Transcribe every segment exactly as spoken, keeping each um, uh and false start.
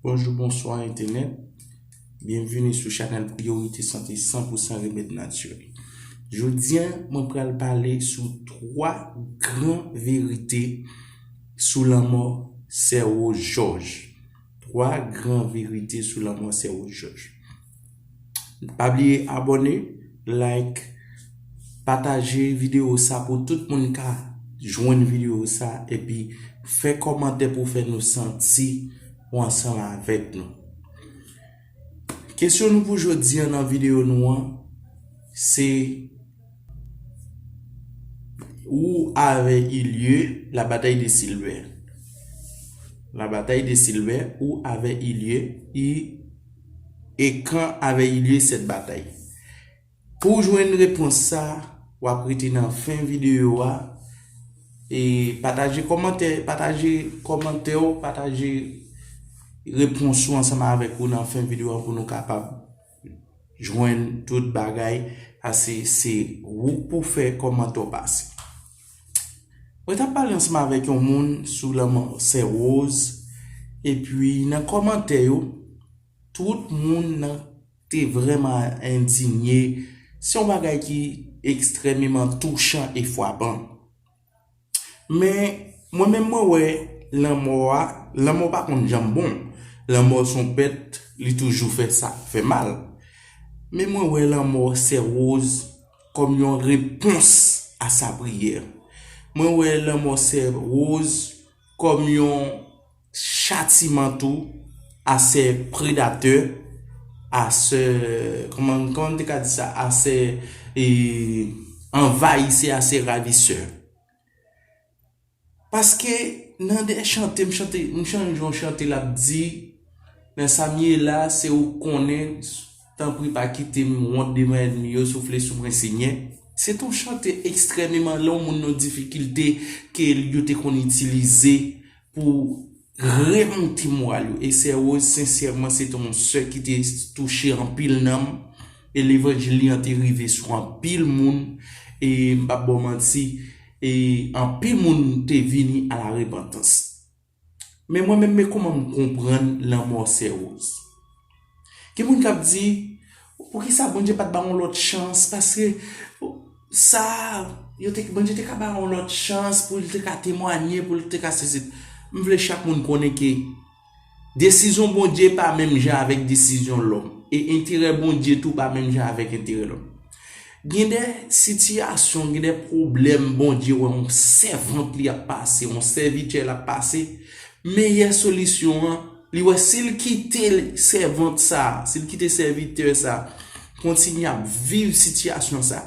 Bonjou, bonswa entènèt. Byenvini sou chanèl Priyorite Sante san pou san remèd natirèl. Jodi a, mwen pral pale sou twa gran verite sou lanmò Sè Rose Georges. Twa gran verite sou lanmò Sè Rose Georges. Pa bliye abòne, like, pataje videyo sa pou tout moun ka jwenn videyo sa, epi fè kòmantè pou fè nou santi ou ansanm avèk nou. Kesyon nou pou jodi a nan videyo nou an, se: Où avait eu lieu la bataille de Silver? La bataille de Silver, où avait eu lieu, et, et quand avait eu lieu cette bataille? Pou w jwenn repons sa, w ap rete nan fen videyo a. E pataje kòmantè, pataje kòmantè w, pataje repons ou ansanm avèk ou nan fen videyo a pou nou kapab jwenn tout bagay. Ase se ou pou fè kòmantè w pase. Mwen t ap pale ansanm avèk yon moun sou lanmò Sè Rose, epi nan kòmantè yo, tout moun nan te vrèman endinye. Se yon bagay ki ekstrèmeman touchan e frapan. Men, mwen menm mwen wè lanmò a, lanmò pa konn janm bon. Lanmò se yon pèt, li toujou fè sa, fè mal. Men mwen wè lanmò Sè Rose kòm yon repons a sa priyè. Mwen wè lanmò Sè Rose kòm yon chatiman tou a sè predatè, a sè, kòman, kòman m te ka di sa, a sè, e, anvayisè, a sè ravisè. Paske nan de chante, m chante, m chanje yon chante l ap di, nan sa m ye la, se ou k konnen, tanpri pa kite m wont devan ènmi yo, soufle sou mwen, Senyè. Se t on chante ekstrèmeman lè yon moun nan difikilte ke yo te konn itilize pou remonte moral yo. E Sè Rose, sensèman, se t on sè ki te touche anpil nanm. E levanjil li an te rive sou anpil moun. E m p ap ba w manti, e anpil moun te vini a la repantans. Men mwen menm, men kòman m konprann lanmò Sè Rose. Gen moun k ap di, poukisa Bondye pa t ba yon lòt chans? Paske sa, yo te, Bondye te ka ba yon lòt chans pou l te ka temwanye, pou l te ka sesi. M vle chak moun konnen ke desizyon Bondye pa menm jan avèk desizyon lòm. E enterè Bondye tou pa menm jan avèk enterè lòm. Gen de sitiyasyon, gen de pwoblèm Bondye wè yon sèvant li ap pase, yon sèvitè l ap pase. Meyè solisyon an, li wè si l kite sèvant sa, si l kite sèvitè sa kontinye ap viv sitiyasyon sa,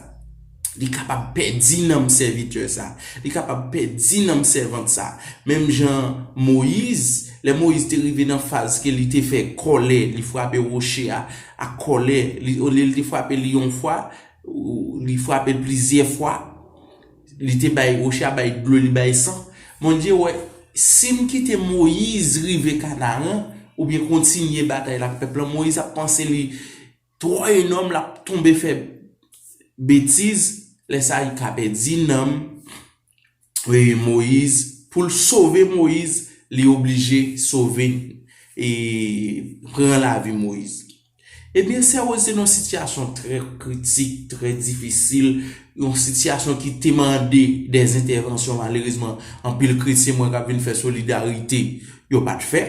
li kapab pèdi nanm sèvitè sa, li kapab pèdi nanm sèvant sa. Menm jan Moyiz, lè Moyiz te rive nan faz ke li te fè kòlè, li frape woche a ak kòlè, li, olye li te frape li yon fwa, ou li frape l plizyè fwa, li te bay, woche a bay dlo, li bay san. Bondye wè, si m kite Moyiz rive Kanaran, oubyen kontinye batay la ak pèp lan, Moyiz ap panse li twò enòm, l ap tonbe fè betiz, lè sa a li ka pèdi nanm, e, Moyiz, pou l sove Moyiz, li oblije sove, e, pran lavi Moyiz. Ebyen, Sè Rose te nan yon sitiyasyon trè kritik, trè difisil, yon sitiyasyon ki te mande dè entèvansyon. Malerezman, anpil kretyen mwen k ap vin fè solidarite, yo pa t fè.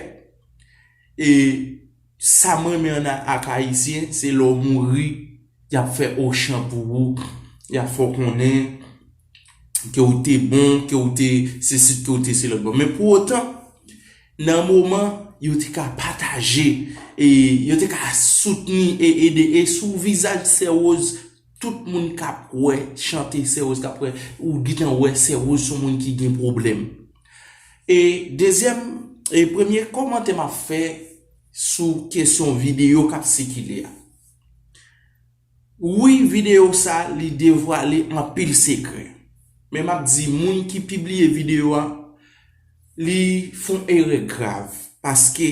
E sa m renmen an ak Ayisyen, se lè w mouri, y ap fè ochan pou ou, y ap fè w konnen ke w te bon, ke w te sesi, ke w te se lòt bò. Men pou otan, nan moman, yo te ka pataje, e yo te ka soutni e ede. E sou vizaj Sè Rose, tout moun k ap wè chante Sè Rose, k ap wè, ou gentan wè Sè Rose se yon moun ki gen pwoblèm. E dezyèm, e premye kòmantè m ap fè sou kesyon videyo k ap sikile a. Wi, videyo sa, li devwale anpil sekrè. Men m ap di, moun ki pibliye videyo a, li fè yon erè grav. Paske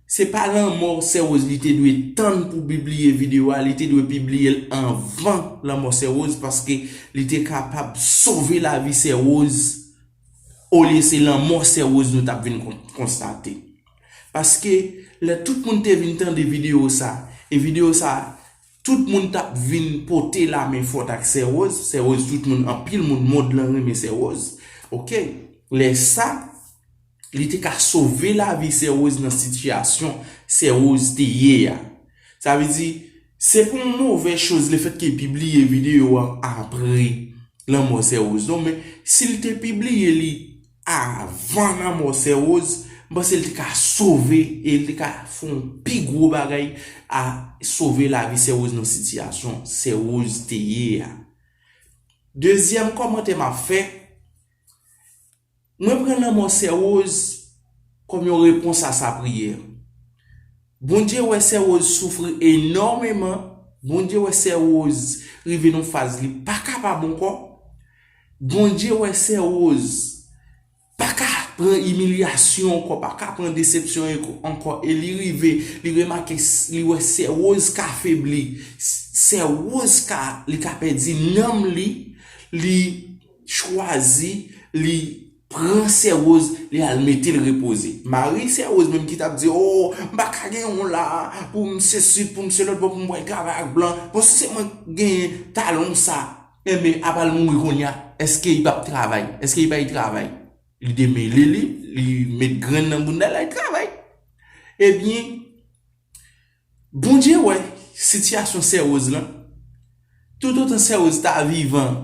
se pa lanmò Sè Rose li te dwe tann pou pibliye videyo a, li te dwe pibliye l anvan lanmò Sè Rose, paske li te kapab sove lavi Sè Rose, olye se lanmò Sè Rose nou t ap vin kon-, konstate. Paske lè tout moun te vin tande videyo sa, e videyo sa, tout moun t ap vin pote lamen fòt ak Sè Rose. Sè Rose, tout moun, anpil moun, mond lan renmen Sè Rose. Oke? Lè sa, li te ka sove lavi Sè Rose nan sitiyasyon Sè Rose te ye a. Sa vle di, se pa yon move choz lefètke l pibliye videyo a apre lanmò Sè Rose non, men si l te pibliye li avan lanmò Sè Rose, m panse l te ka sove e l te ka fè yon pi gwo bagay a sove lavi Sè Rose nan sitiyasyon Sè Rose te ye a. Dezyèm kòmantè m ap fè, mwen pran lanmò Sè Rose kòm yon repons a sa priyè. Bondye wè Sè Rose soufri enòmeman. Bondye wè Sè Rose rive nan faz li pa kapab ankò. Bondye wè Sè Rose pa ka pran imilyasyon ankò, pa ka pran desepsyon ankò, e li rive, li remake, li wè Sè Rose ka febli, Sè Rose ka, li ka pèdi nanm li, li chwazi, li pran Sè Rose, li al mete l repoze. Mari Sè Rose menm ki t ap di, "O, m pa ka gen yon la, pou m sesi, pou m selòt, pou m pral travay ak blan. Bon, si se mwen k genyen talon sa, enben, apa l mouri kounye a, èske li p ap travay? Èske li pa travay?" Li demele li, li met grenn nan bounda l, li travay. Ebyen, Bondye wè sitiyasyon Sè Rose lan. Toutotan Sè Rose ta vivan,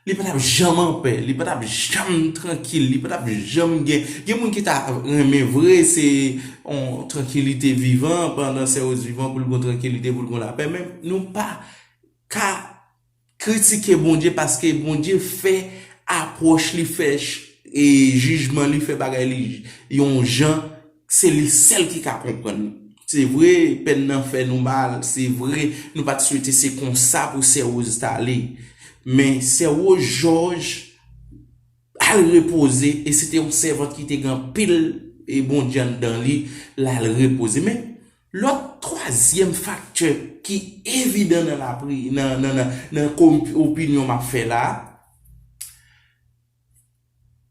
li pa t ap janm anpè, li pa t ap janm trankil, li pa t ap janm gen. Gen moun ki ta renmen vre, se yon trankilite vivan, pandan Sè Rose vivan, pou l gon trankilite, pou l gon lapè, men nou pa ka kritike Bondye, paske Bondye fè apwòch li, fè ch-, e jijman li, fè bagay li yon jan, se li sèl ki ka konprann. Se vre, pèn nan fè nou mal, se vre, nou pa t swete se konsa pou Sè Rose t ale. Men Sè Rose Jòj al repoze, e se te yon sèvant ki te gen anpil e Bondye anndan li, l al repoze. Men lòt twazyèm faktè ki evidan nan lapri, nan, nan, nan, nan kom-, opinyon m ap fè la a,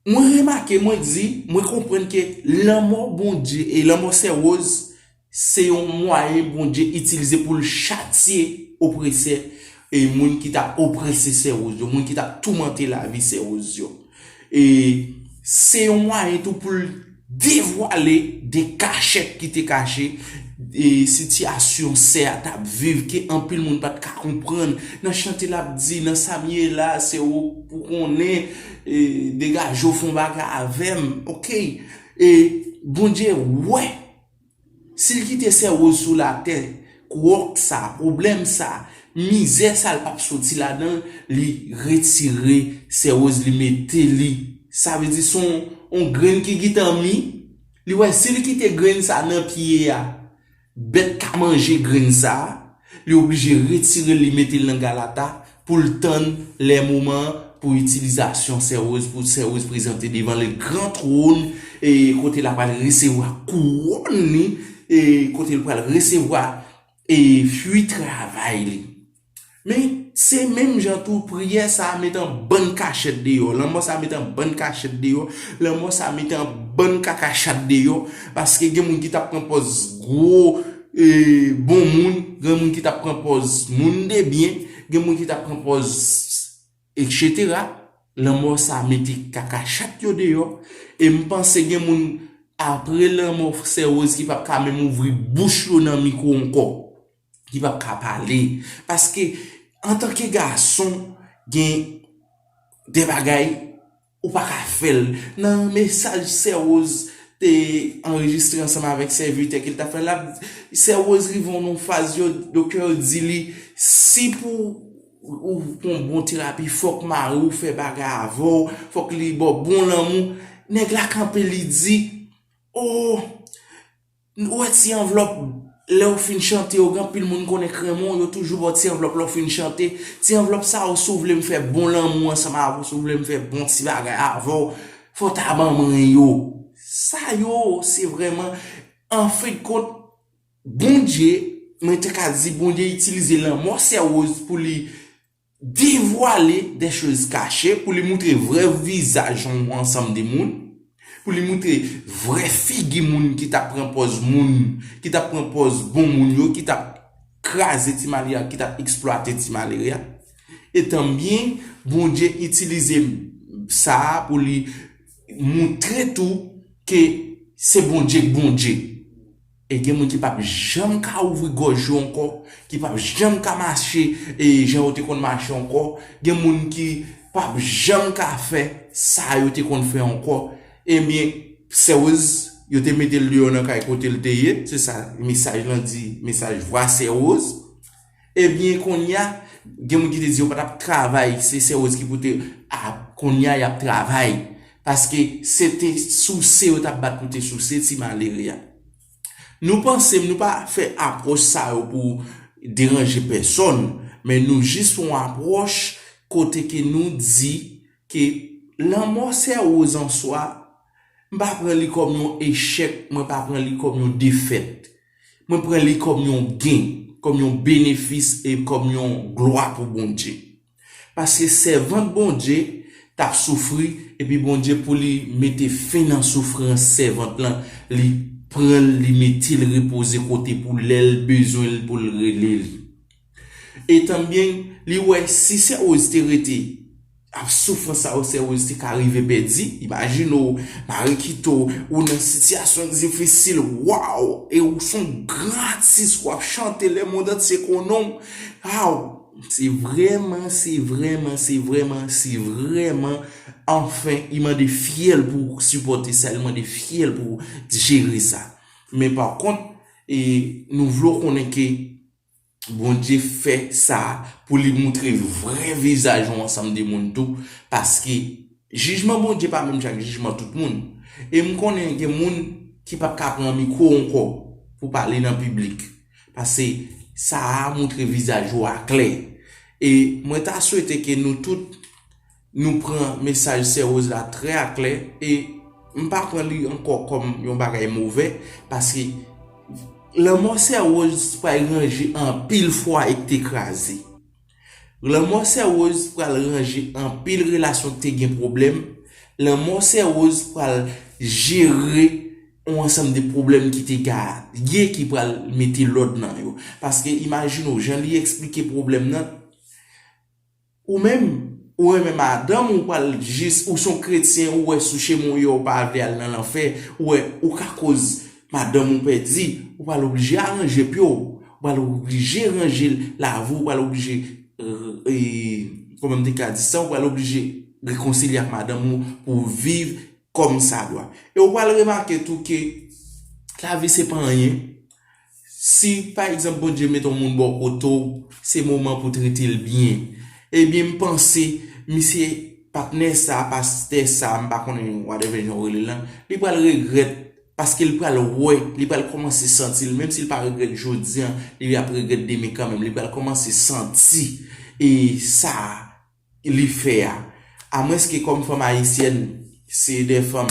mwen remake, mwen di, mwen konprann ke lanmò Bondye e lanmò Sè Rose, se yon mwayen Bondye itilize pou l chatye opresè, e moun ki t ap oprese Sè Rose yo, moun ki t ap toumante lavi Sè Rose yo. E se yon mwayen tou pou l devwale de kachèt ki te kache, e sitiyasyon Sè a t ap viv ke anpil moun pa t ka konprann. Nan chante l ap di, nan sa m ye la, se ou pou konnen, e degaje w fè yon bagay avè m, oke? E Bondye wè, si l kite Sè Rose sou latè, kwòk sa, pwoblèm sa, mizè sa, l p ap soti ladan l, li retire Sè Rose, li mete li. Sa vle di se yon, yon grenn ki gentan mi, li wè si l kite grenn sa nan pye a, bèt ka manje grenn sa, li oblije retire l, li mete l nan galata, pou l tann lè moman an pou itilizasyon Sè Rose, pou Sè Rose prezante devan le gran trône, e kote l ap pral resevwa kouwòn li, e kote l pral resevwa, e fwi travay li. Men, se menm jan tou, priyè sa a met an bann kachèt deyò, lanmò sa a met an bann kachèt deyò, lanmò sa a met an bann kaka chat deyò, paske gen moun ki t ap pran pòz gwo, e, bon moun, gen moun ki t ap pran pòz moun de byen, gen moun ki t ap pran pòz, etsetera. Lanmò sa a mete kaka chat yo deyò, e m panse gen moun, apre lanmò Sè Rose, ki p ap ka menm ouvri bouch yo nan mikwo ankò, ki p ap ka pale. Paske, antanke gason, gen de bagay ou pa ka fè l. Nan mesaj Sè Rose te anrejistre ansanm avèk sèvitè ke l t ap fè l, Sè Rose rive nan yon faz, yo, doktè yo di li, si pou ou pran bon terapi, fòk mari w fè bagay avè w, fòk li ba w bon lanmou. Nèg la kanpe, li di, "O, ou wè ti anvlòp, lè w fin chante, yo gen anpil moun konnen k renmen w, yo toujou ba w ti anvlòp lè w fin chante. Ti anvlòp sa yo, si w vle m fè bon lanmou ansanm avè w, si w vle m fè bon ti bagay avè w, fò w ta ban mwen yo." Sa yo, se vrèman, an fen de kont, Bondye, mwen te ka di, Bondye itilize lanmò Sè Rose pou li devwale de choz kache, pou li moutre vrè vizaj yon ansanm de moun. pou li moutre vrè figi moun ki t ap pran pòz moun, ki t ap pran pòz bon moun yo, ki t ap kraze ti malere a, ki t ap eksplwate ti malere a. E tanbyen, Bondye itilize sa a pou li moutre tou ke se Bondye k Bondye. E gen moun ki p ap janm ka ouvri gòj yo ankò, ki p ap janm ka mache e jan yo te konn mache ankò. Gen moun ki p ap janm ka fè sa yo te konn fè ankò. Ebyen, Sè Woz, yo te mete l deyò nan kay kote l te ye. Se sa mesaj lan di, mesaj vwa Sè Woz. Ebyen, kounye a, gen moun ki te di yo pa t ap travay, se Sè Woz ki pou te ap, kounye a y ap travay. Paske se te souse yo t ap bat pou te souse ti malere a. Nou panse, nou pa fè apwòch sa yo pou deranje pèsòn, men nou jis fè yon apwòch kote ke nou di ke lanmò Sè Woz an swa, m pa pran li kòm yon echèk, mwen pa pran li kòm yon defèt. Mwen pran li kòm yon gen, kòm yon benefis e kòm yon glwa pou Bondye. Paske sèvant Bondye t ap soufri, epi Bondye pou li mete fen nan soufrans sèvant lan, li pran l, li mete l repoze kote pou lè l bezwen l pou l rele li. E tanbyen, li wè si Sè Woz te rete ap soufrans sa yo, Sè Woz te ka rive pèdi. Imajine w, Marikito, ou nan sitiyasyon difisil, waw, e ou se yon gran atis, w ap chante, lemonn antye konnen w. Waw, se vrèman, se vrèman, se vrèman, se vrèman, anfen, li mande fyèl pou sipòte sa, li mande fyèl pou jere sa. Men pa kont, e nou vle w konnen ke Bondye fè sa pou li moutre vrè vizaj yon ansanm de moun tou, paske jijman Bondye pa menm jan ak jijman tout moun. E m konnen gen moun ki p ap ka pran mikwo ankò pou pale nan piblik, paske sa a moutre vizaj yo aklè. E mwen ta swete ke nou tout nou pran mesaj Sè Woz la trè aklè, e m pa pran li ankò kòm yon bagay movè, paske lanmò Sè Woz pral ranje anpil fwaye k te kraze. Lanmò Sè Woz pral ranje anpil relasyon k te gen pwoblèm. Lanmò Sè Woz pral jere yon ansanm de pwoblèm ki te gaye, ki pral mete lòd nan yo. Paske imajine w, jan li eksplike pwoblèm nan, ou menm, ou renmen madanm ou, pral jis, ou se yon kretyen, ou wè sou chemen w ye, ou pa vle al nan lanfè, ou wè, ou ka koz madanm ou pèdi, ou pral oblije aranje pye w, ou pral oblije ranje lavi w, ou pral oblije, e, kòman m te ka di sa, ou pral oblije rekonsilye ak madanm ou pou w viv kòm sa dwa. E ou pral remake tou ke lavi se pa anyen. Si, pa egzanp, Bondye mete yon moun bò kote w, se moman pou trete l byen. Ebyen, m panse, misye, patnè sa, pastè sa, m pa konnen whatever jan w rele l lan, li pral regrèt, paske li pral wè, li pral kòmanse santi l, menm si l pa regrèt jodi a, li ap regrèt demen kanmenm, li pral kòmanse santi, e sa, li fè a. Amwenske kòm fanm ayisyèn, se de fanm,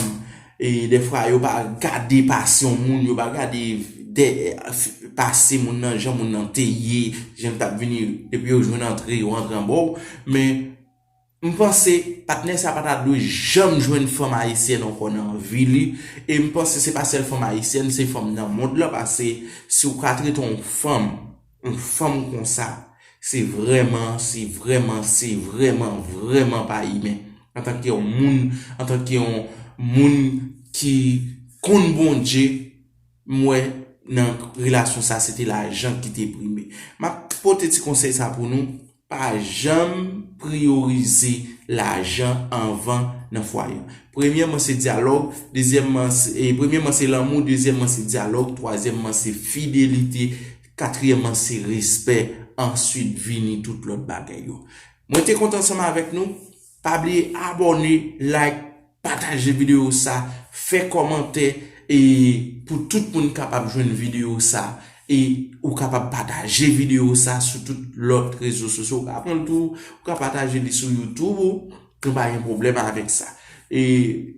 e defwa yo pa gade pase yon moun, yo pa gade de, pase moun nan, jan moun nan te ye, jan l t ap vini, depi yo jwenn antre, yo antre anba w. Men, m panse, patnè sa pa ta dwe janm jwenn fanm ayisyèn ankò nan vi li. E m panse se pa sèl fanm ayisyèn, se fanm nan mond lan, pase si w ka trete yon fanm, yon fanm konsa, se vrèman, se vrèman, se vrèman, vrèman pa imen. Antanke yon moun, antanke yon moun ki konn Bondye, m wè nan relasyon sa, se te lajan ki te prime. M ap pote ti konsèy sa pou nou, pa janm priyorize lajan anvan nan fwaye. Premyèman, se dyalòg, dezyèmman, se, e, premyèman, se lanmou, dezyèmman, se dyalòg, twazyèmman, se fidelite, katriyèmman, se respè, answit vini tout lòt bagay yo. Mwen te kontan ansanm avèk nou. Pa bliye abòne, like, pataje videyo sa, fè kòmantè, e pou tout moun kapab jwenn videyo sa. E ou kapab pataje videyo sa sou tout lòt rezo sosyo. Ou ka pran l tou, ou ka pataje li sou YouTube ou, nou pa gen pwoblèm avèk sa. E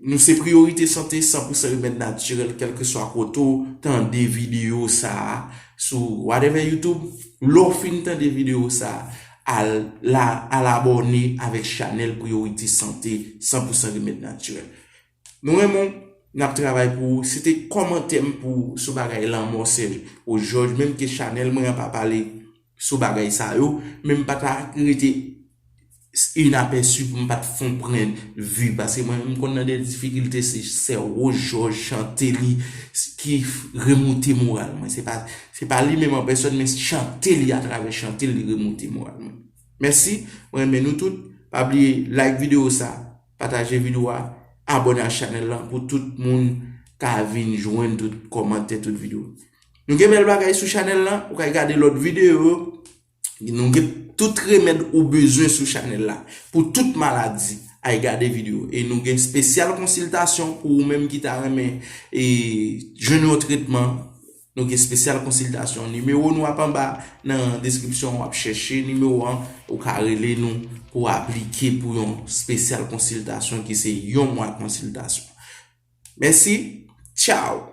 nou se Priyorite Sante, san pou san remèd natirèl, kèlkeswa kote w tande videyo sa a, sou whatever YouTube, lè w fin tande videyo sa a, al la, al abòne avèk chanèl Priyorite Sante, san pou san remèd natirèl. Nou renmen w, N ap travay pou ou. Se te kòmantè m pou sou bagay lanmò Serge Rose Georges, menm ke chanèl mwen an pa pale sou bagay sa yo, men m pa ta rete inapèsi pou m pa t fè yon pran vi, paske mwen menm m konn nan de difikilte, se Serge Rose Georges chante li ki remoute moral mwen. Se pa, se pa li menm an pèsòn, men chante li, atravè chante li remoute moral mwen. Mèsi, mwen renmen nou tout. Pa bliye like videyo sa, pataje videyo a, abòne ak chanèl lan pou tout moun ka vin jwenn tout kòmantè, tout videyo. Nou gen bèl bagay sou chanèl lan, ou ka gade lòt videyo. Nou gen tout remèd ou bezwen sou chanèl la pou tout maladi. Ay gade videyo. E nou gen espesyal konsiltasyon pou ou menm ki ta renmen e jwenn yon tretman. Nou gen espesyal konsiltasyon. Nimewo nou ap anba nan deskripsyon, w ap chèche nimewo an, ou ka rele nou pou aplike pou yon espesyal konsiltasyon ki se yon mwa konsiltasyon. Mèsi. Tchaw.